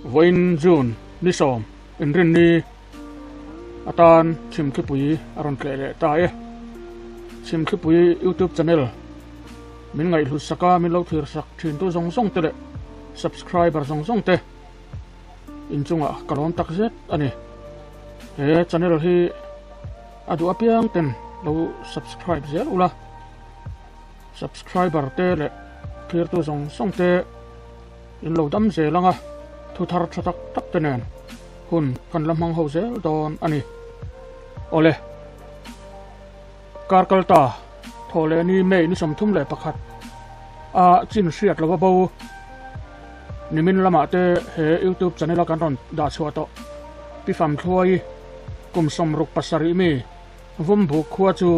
Vawiin June ni sawm inrinni atan Chhimthlipui a rawn tleh leh ta e. Chhimthlipui YouTube channel min ngaihhlut sak a, min lo thlir sak thintu zawng zawng te leh subscriber zawng zawng te inchungah ka lawm tak zet a ni. He channel hi a duh apiang ten lo subscribe zel ula, subscriber te leh thlirtu zawng zawng te In lo dam zel anga thu thar tha tak tak te nen hun kan la hmang ho zel dawn a ni. Awle, kar kal ta thaw leh ni May ni 31 a chin hriat lova bo nimin lamah te he YouTube channel a kan rawn dah chhuah tawh Pi Famthluai kum 67 mi Vawmbuk khua chu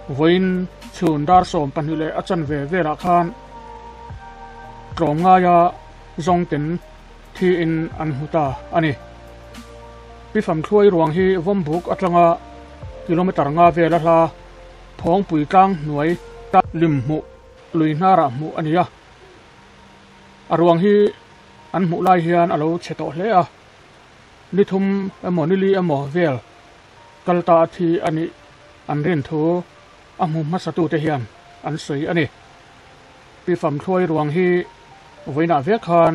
vawiin chhun dar 12 leh a chanve velah khan tlawmngaia zawngten thiin an hmu ta a ni. Pi Famthluai ruang hi Vawmbuk atanga kilometre nga vela hla Phawngpui tlang hnuai lim hmuh lui hnarah hmuh a ni a. A ruang hi an hmuh lai hian a lo chhe tawh hle a, ni thum emaw ni li emaw vel kal ta a thi a nih an rin thu a hmu hmasatute hian an sawi a ni. Pi Famthluai ruang hi vawiinah vek khan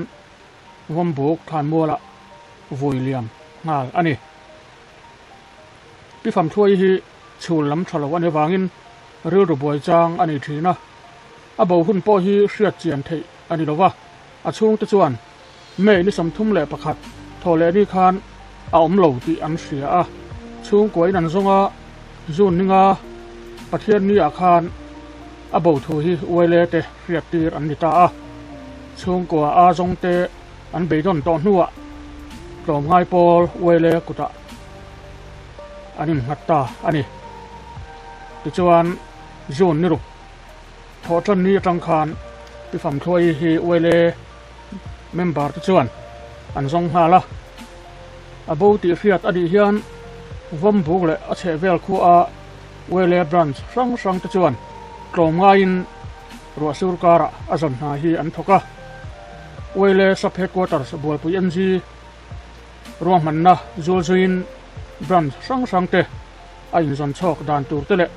Vawmbuk thlanmualah vui liam nghal a ni. Pi Famthluai hi chhul lam tha lo a ni vangin rilru buai chang a nei thin a, a bo hun pawh hi hriat chian theih a ni lo va, a chhungte chuan May ni 31 thaw leh ni khan a awm lo tih an hria a, chhungkuain an zawng a, June ninga Pathian ni ah khan a bo thu hi uaile te hriat tir an ni ta a, chhungkua a zawng te an beidawn tawh hnuah tlawmngai pawl uaile kutah an innghat ta a ni. Tichuan June ni ruk thawh tan ni atang khan Pi Famthluai hi uaile member te chuan an zawng nghal a, a bo tih hriat a nih hian Vawmbuk leh a chhehvel khua Wele branch hrang hrang te chuan tlawmngaiin ruah sur karah a zawn hna hi an thawk a. Wele sub headquarters Bualpui NG ruahmanna zul zuiin branch hrang hrang te a inzawn chhawk dan tur te leh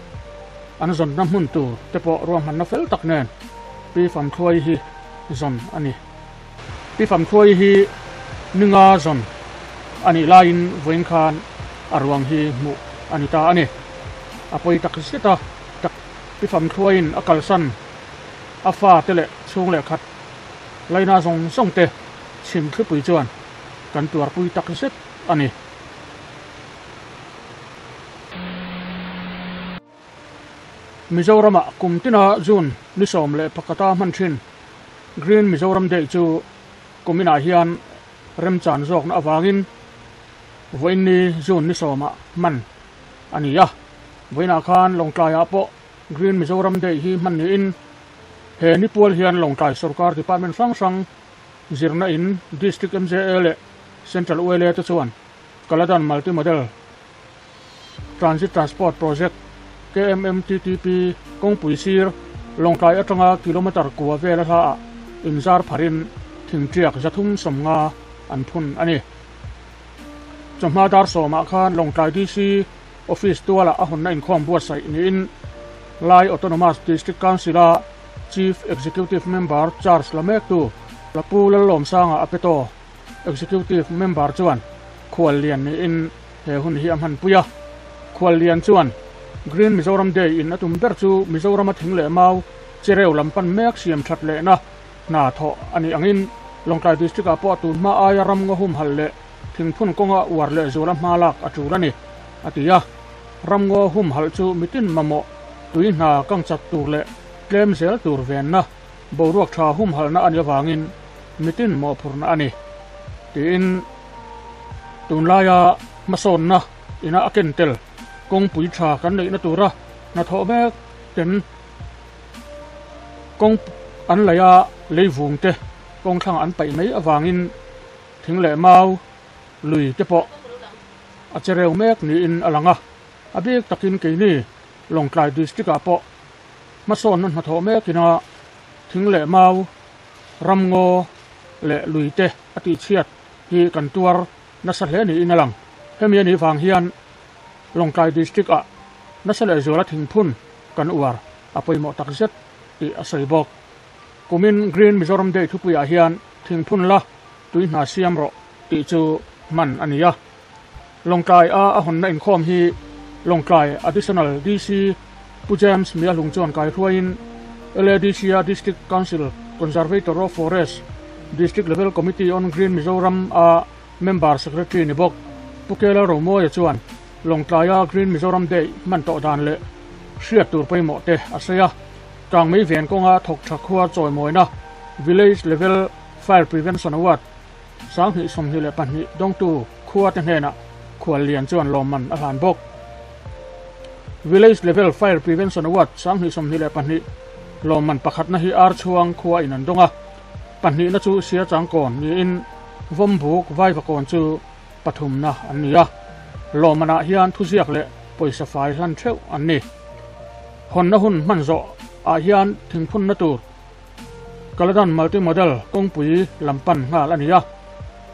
an zawnna hmun tur te pawh ruahmanna fel tak nen Pi Famthluai hi zawn a ni. Pi Famthluai hi ninga zawn a nih laiin vawiin khan a ruang hi hmuh a ni ta a ni. A pawi tak zet a, Pi Famthluaiin a kalsan a fa te leh chhung leh khat laina zawng zawng te chhim thlipui chuan kan tuarpui tak zet a ni. Mizoramah kum tina June ni 11 a hman thin Green Mizoram Day chu kuminah hian remchan zawkna avangin vawiin ni June ni 10 ah hman a ni a. Vawiinah khan Lawngtlaiah pawh Green Mizoram Day hi hman niin he ni pual hian Lawngtlai sorkar department hrang hrang zirna in District MJA leh Central ULA te chuan Kaladan Multi Model Transit Transport Project, KMMTTP, kawngpui sir Lawngtlai atanga kilometre kua vel a hlaah inzar pharin thingtiak 350 an phun a ni. Chawhma dar 10 ah khan Lawngtlai DC Office tualah a hawnna inkhawm buatsaih niin Lai Autonomous District Council-a Chief Executive Member Charge la mektu Pu Lallawmsanga a pe tawh. Executive Member chuan khuallian niin he hun hi a hmanpui a. Khuallian chuan Green Mizoram Day in a tum ber chu Mizorama thing leh mau chereu lam pan mek siam that lehna hna thawh a nih angin Lawngtlai District ah pawh tun hma aia ram ngaw humhal leh thingphun kawnga uar leh zuala hma lak a tul a ni, a ti a. Ram ngaw humhal chu mitin mamawh tui hna kang chat tur leh tlem zel tur venna boruak tha humhalna a nih avangin mitin mawhphurhna a ni, tiin tunlaia hmasawnna ina a ken tel kawngpui tha kan neihna tura hnathawh mek ten kawng an laih a leivung te kawngthlang an paih mai avangin thing leh mau lui te pawh a che reu mek niin a lang a, a bik takin keini Lawngtlai District ah pawh hmasawnna hnathawh mek ina thing leh mau ramngaw leh lui te a tihchhiat. hi kan tuar nasa hle niin a lang. Hemi a nih vang hian Lawngtlai District ah nasa lehzuala thingphun kan uar a pawimawh takzet tih a sawi bawk. Kumin Green Mizoram Day thupuiah hian thingphun la tui hna siam rawh tih chu hman a ni a. Lawngtlai a a hawnna inkhawm hi Lawngtlai Additional DC Pu James Miahlung chuan kaihruaiin LADC-a District Council Conservator of Forest District Level Committee on Green Mizoram a Member Secretary ni bawk Pu Kela Romawia chuan Lawngtlaia Green Mizoram Day hman tawh dan leh hriat tur pawimawh te a sawi a. Kangmei ven kawnga thawk tha khua chawimawina Village Level Fire Prevention Award 2022 dawngtu khua te hnenah khuallian chuan lawmman a hlan bawk. Village Level Fire Prevention Award 2022 lawmman pakhatna hi Archhuang khua in an dawng a, pahnihna chu Siachangkawn niin Vawmbuk Vaivakawn chu pathumna an ni a. Lawmmanah hian thuziak leh pawisa fai hlan theuh an ni. Hawnna hun hman zawh ah hian thingphunna tur Kaladan Multi-Modal kawngpui lam pan nghal a ni a.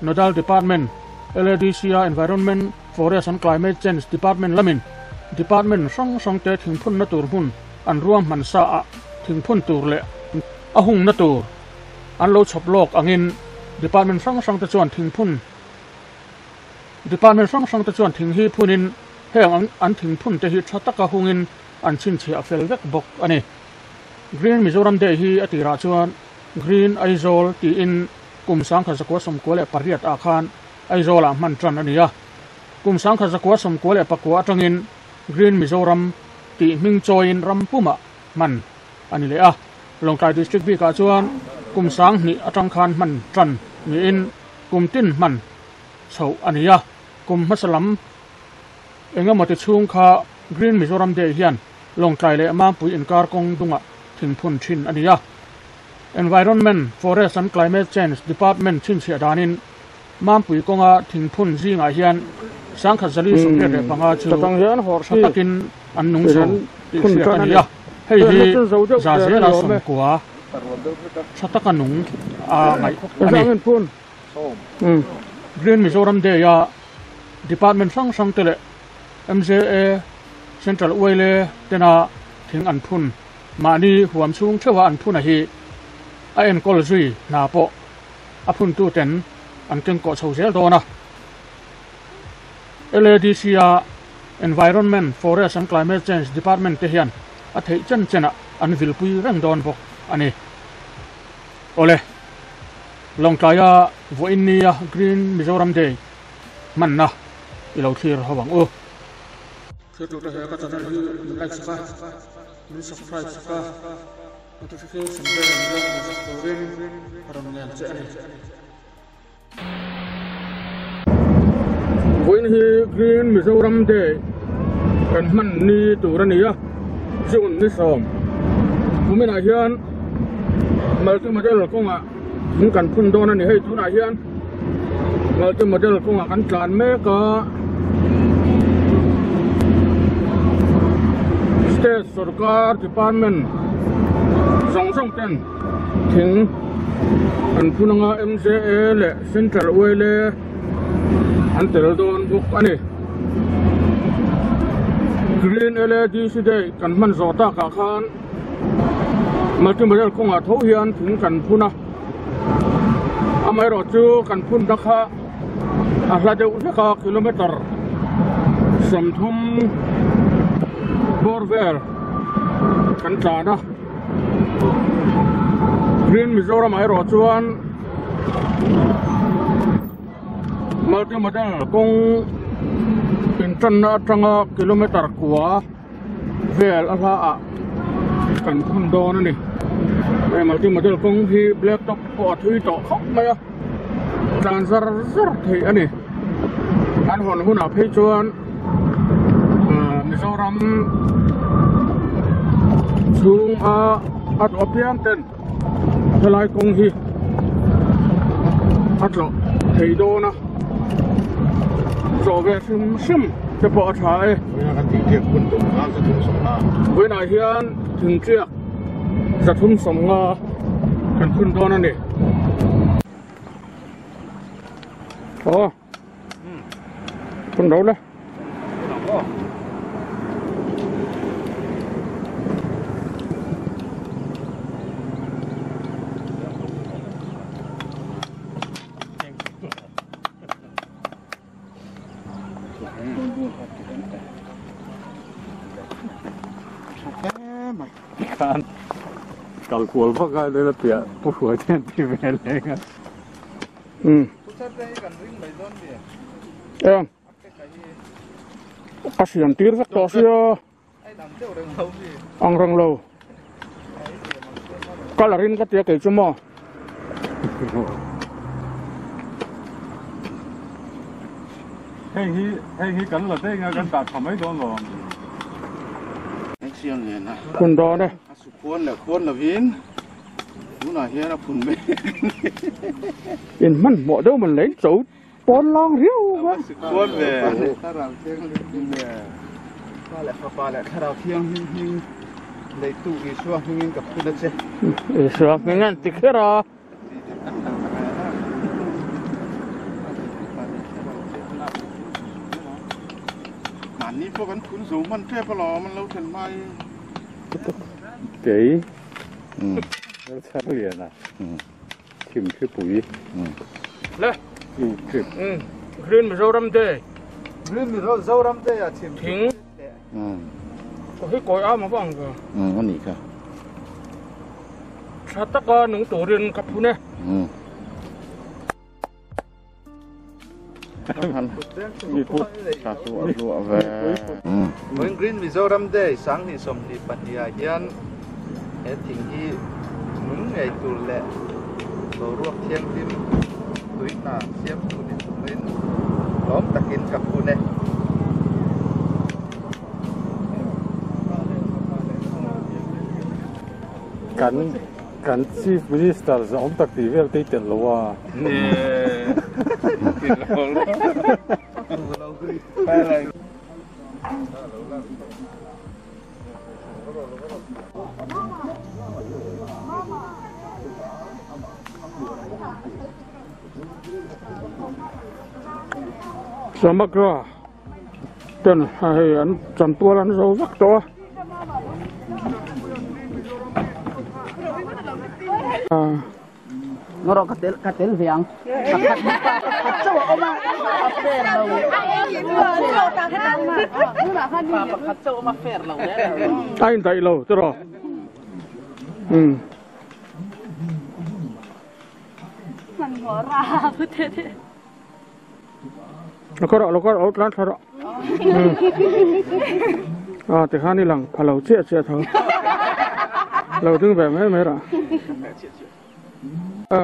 Nodal Department, LADC-a Environment, Forest and Climate Change Department lamin Department hrang hrangte thingphunna tur hmun an ruahman sa ah thingphun tur leh a hungna tur an lo chhawp lawk angin Department hrang hrangte chuan thingphun Department hrang hrangte chuan thing hi phunin heng an thingphun te hi tha taka hungin an chhinchhiah fel vek bawk a ni. Green Mizoram Day hi a tirah chuan Green Aizawl tiin kum 1998 ah khan Aizawlah hman tan a ni a. Kum 1999 atangin Green Mizoram tih hming chawiin ram pumah hman a ni leh a. Lawngtlai District bikah chuan kum 2000 atang khan hman tan niin kum tin hman chhoh a ni a. Kum hmasa lam engemaw ti chhung kha Green Mizoram Day hian Lawngtlai leh Mampui inkar kawng dungah thingphun thin a ni a. Environment, Forest and Climate Change Department chhinchhiah danin Mampui kawnga thingphun zingah hian 1085 chu tha takin an nung chho tih hriat a ni a. Hei hi za zela 90 tha taka nung a ngaih a ni. Green Mizoram Day-a Department hrang hrangte leh MJA Central Uaile tena thing an phun mahni huam chhung theuha an phuna hi a enkawl zui hna pawh a phuntu ten an kengkawh chho zel dawn a. LADC-a Environment, Forest and Climate Change Department te hian a theih chen chenah an vilpui reng dawn bawk a ni. Awle, Lawngtlaia vawiin nia Green Mizoram Day hmanna i lo thlir ho ang u. Thiltute he ka channel hi min like sak a, min subscribe sak a, notification bell min lo hmu sak turin ka rawn ngen che a ni. Vawiin hi Green Mizoram Day kan hman ni tur a ni a, June ni 10 kuminah hian multi model kawngah thing kan phun dawn a ni. Hei tunah hian multi model kawngah kan tlan mek a, state sorkar department zawng zawng ten thing an phun anga M_J_A leh central oil an tel dawn bawk a ni. Green L_A_D_C day kan hman zawh takah khan multi model kawngah tho hian thing kan phun a amaherawh chu kan phun ta kha a hla deuh hlek a kilometer 30 bawr vel kan tlan a Green Mizoram ah erawh chuan multi model kawng intanna atanga kilometer kua vel a hla ah kan phun dawn a ni hei multi model kawng hi black top pawh a thui tawh khawp mai a tlan zar zar theih a ni an hawn hunah phei chuan Mizoram chhung a a tlawh apiang ten helai kawng hi a tlawh thei dawn a tlawh ve hrim hrim te pawh a tha e vawiinah hian thingtiak 350 kan phun dawn a ni. Aw. Phun ro le. Khan kal kual vak a lel a piah pu hruai te an ti ve leng a. Um. Eng. Ka siam tir vek tawh sia. Ang reng lo. Colour in ka tia kei chu maw. Heng hi heng hi kan la daih nga kan dah tha mai dawn lo ang. Phun dawn e. A su khuan leh khuan lovin tunah hian a phun mek a ni. In hmanhmawh deuh man lei cho Pawn lang riau a. Khuan ve. Thlarau Thianghlim Pa leh Fapa leh Thlarau Thianghlim hming leitu Isua hmingin ka phun a che. Isua hming an ti kher a. Mahni pawh kan phun zo hman tep alawm an lo thlen hma hi. Kei Lalchharliana. Thim hripui Le Trip. Green Mizoram Day. Green Mizoram Day a thim thing. Ko hi kawi am avang ka. Ani kha. Tha taka nung turin ka phun e. Green Mizoram Day 2022 ah hian he thing hi nung ngei tur leh boruak thianghlim tui hna siamtu ni turin lawm takin ka phun e. Kan Kan Chief Minister zawm tak tih vel te i telh lo a. Samagra ten hei an chanpual an zo vek tawh a. Ngawrh ka tel ka tel ve ang. Pakhat chauh a awm a, a fair lo. Pa pakhat chauh a awm a fair lo hle lo. A indaih lo tiraw? Umm. Lo kawr rawh lo kawr rawh tlan thla rawh a tikhan i lang pha lo chiah chiah tho lo ding ve mai mai rawh a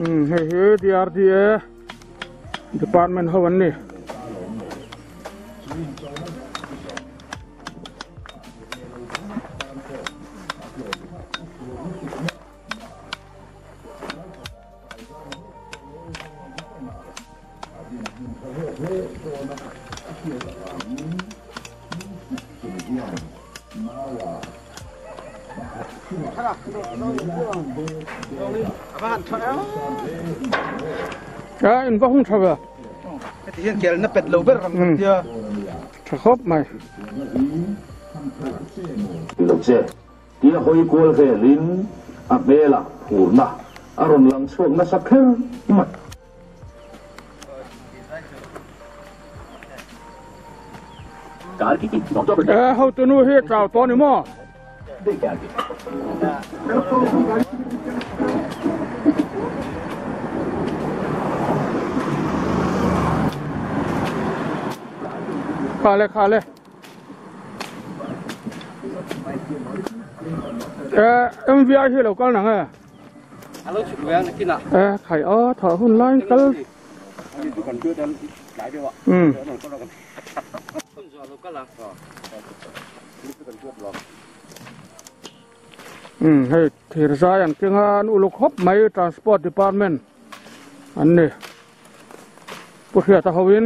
um hei hi DRDA department ho an ni. A in va hung tha ve. Heti hian kelna pet lo ber ang kan tia. Tha khawp mai. Lo che, tia hawi kual velin a hmelah phurna a rawn lang chhuak nasa kher mai. E hotunu hi a chau tawh a ni maw? Khale khale e MVI hi lo kal nang e e khai a tha hun lai kal um Um hei thir zai an keng a an uluk khawp mai transport department an ni pu hriata ho in.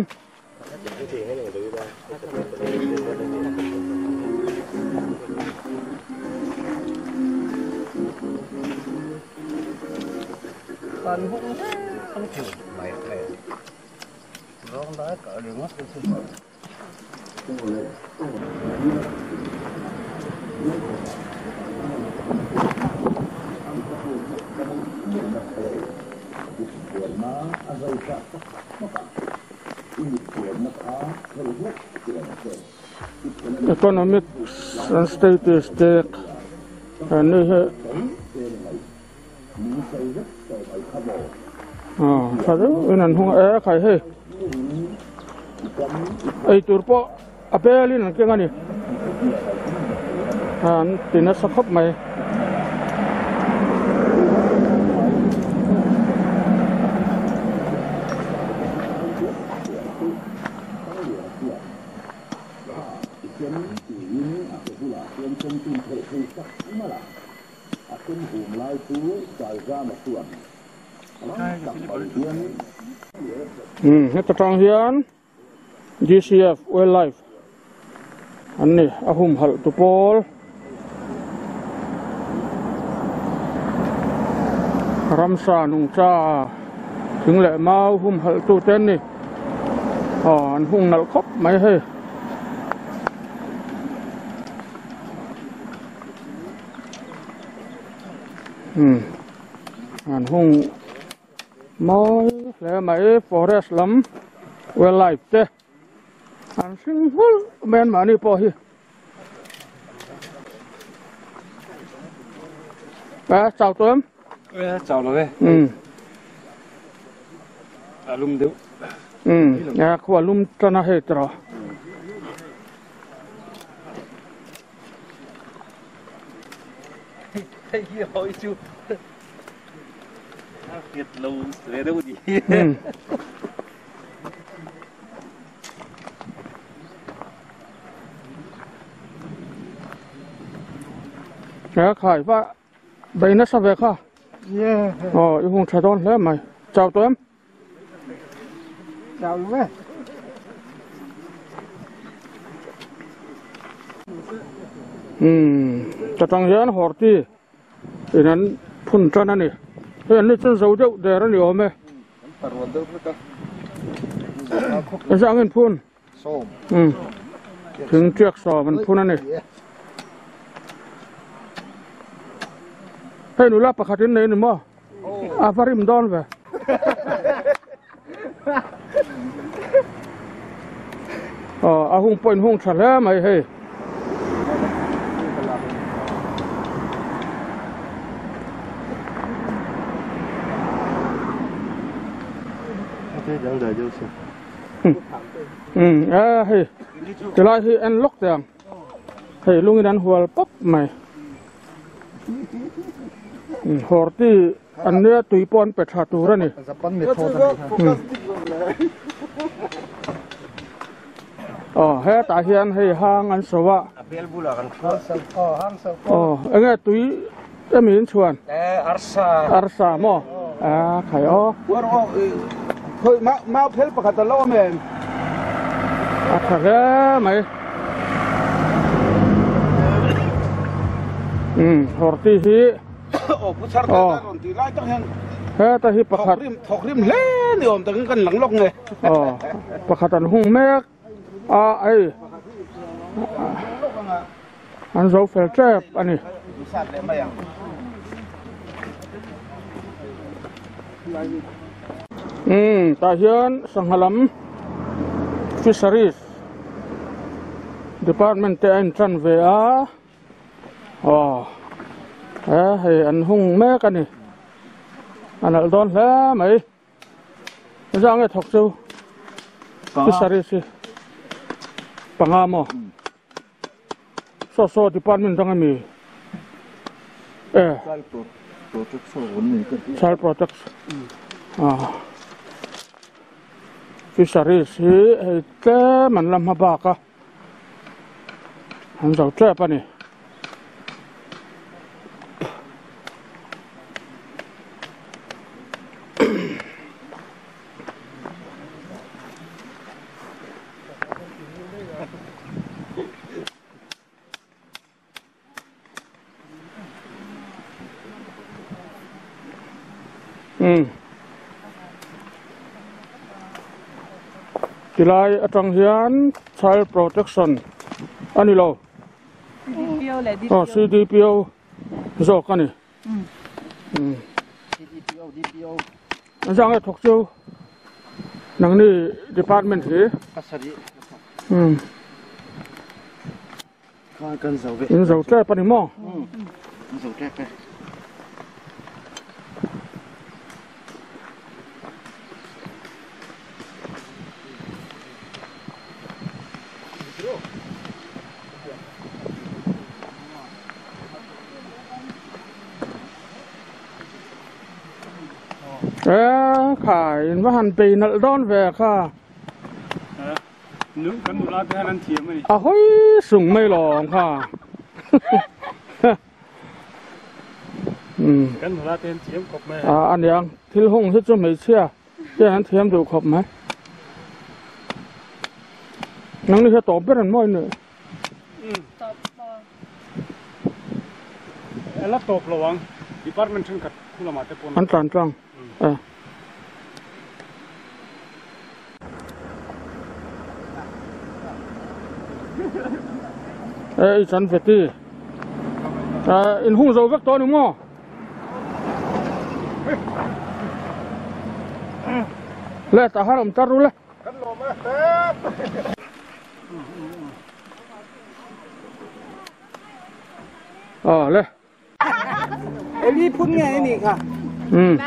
Economic and statistic ani hi tha deuhin an hung a e khai hei eitur pawh a belin an keng a ni an ti nasa khawp mai. Heta tang hian DCF Wildlife an ni a humhalh tu pawl ramsa nungcha thing leh mau humhalh tu te an ni aw an hung nalh khawp mai hei. An hung mawi hle mai forest lam wildlife te an hring hmulh mai an mahni pawh hi a chau tawh em chau lo e a lum deuh a khua lum tan a hei tawh Hei hi hawi chu a nghet lo ve deuh ni. He khai va bei nasa ve kha. Aw i hung tha dawn hle mai. Chau tawh em? Chau lo e. Umm ta tang hian horti in an phun tan a ni. Hei an ni chu zo deuh der a ni awm e. Zang in phun. Umm thing tiak sawm an phun a ni. Hei nula pakhat in nei ni maw? A va rim dawn ve. Aw a hung pawh in hung tha hle mai hei. Um a hei tilai hi en lawk teh ang hei lungin an hual pawp mai. Horti an nia tui pawh an pe tha tur a ni. Aw hetah hian hei hang an so a. Aw enge tui emi in chhuan? Arsa maw? A khai aw. Mau phel pakhat a lo awm em? A tha hle mai. Um horti hi Aw pu chhar te ta rawn tih lai tak hian heta hi pakhat thawk rim hle ni awm takin kan lang lawk nge. Aw pakhat an hung mek a hei an zo fel tep a ni. Umm tah hian sangha lam fisheries department te a intran ve a aw he hei an hung mek a ni a nalh dawn hle mai zah nge thawk chu fisheries hi panga maw. Saw saw department dang ami e Child protection ah fisheries hi hei tlem an la hma bak a an zo tep a ni. Umm. Tilai atang hian Child Protection a ni lo. CDPO leh DPO. Aw CDPO zawk a ni. Umm. CDPO, DPO. Zang e thawk chu nangni department hi. Pasarih. Umm. Khan kan zo ve. In zo tlep a ni maw? Umm. In zo tlep e. E khai in va han pei nalh dawn ve kha. Kan nula te hian an thiam a ni. A hawi sung mai lawng kha. Kan nula te hian thiam khawp mai. A aniang thil hung hi chu hmeichhia te an thiam duh khawp mai. Nang ni hi a tawp ber an mawi ni. Ela tawp lo ang department thenkhat khu lamah te pawn an tlan tlang e. E i chan veti in hung zo vek tawh ni maw? Le tah han awm tar ru le. Kan lawm e tep. À le. Eli phun nge ni kha. Ừ.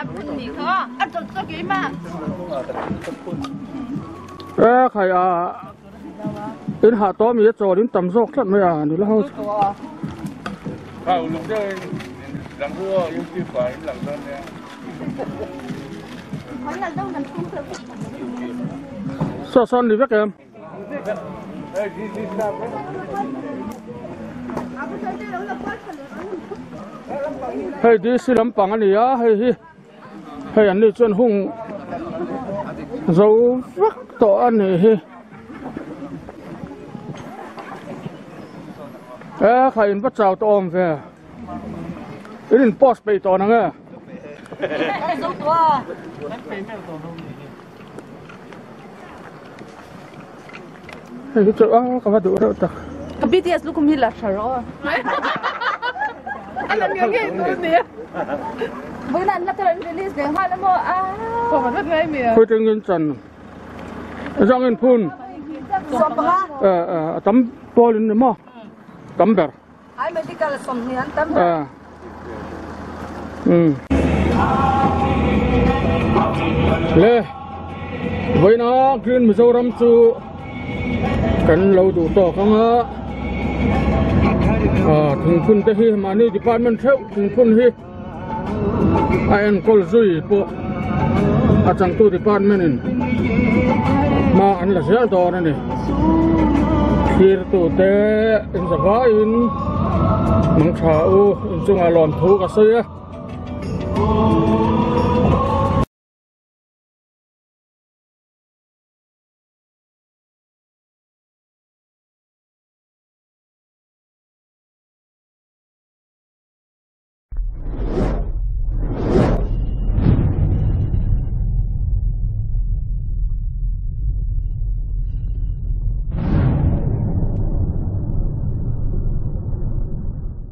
Ê khai à in hạ to mi cho đến tầm dốc thật mới à ni la ho. Kha uluk deuh in lang ru aw yung ti fa in lang dawn nia. Sao son ni vek em? Hei DC lampang a ni a hei hi hei an ni chuan hung zo vek tawh a nih hi e kha in va chau tawh awm ve in in post peih tawh nang e. Hei hi chu a ka va duh reuh tak. Ka BTS lukhum hi la tha rawh a. An nge nge tur ni. Vawiin an la ka rawn release leh nghal emaw a. Khawi tengin chan zangin phun a tam pawl in ni maw tam ber. Ai medical 20 an tam ber. Um. Le vawiina Green Mizoram chu kan lo duh tawk ang a ah thingphun te hi mahni department theuh thingphun hi a enkawl zui pawh a changtu department in hma an la zel dawn a ni thlir tu te in zavaiin mang tha u inchungah lawmthu ka sawi a.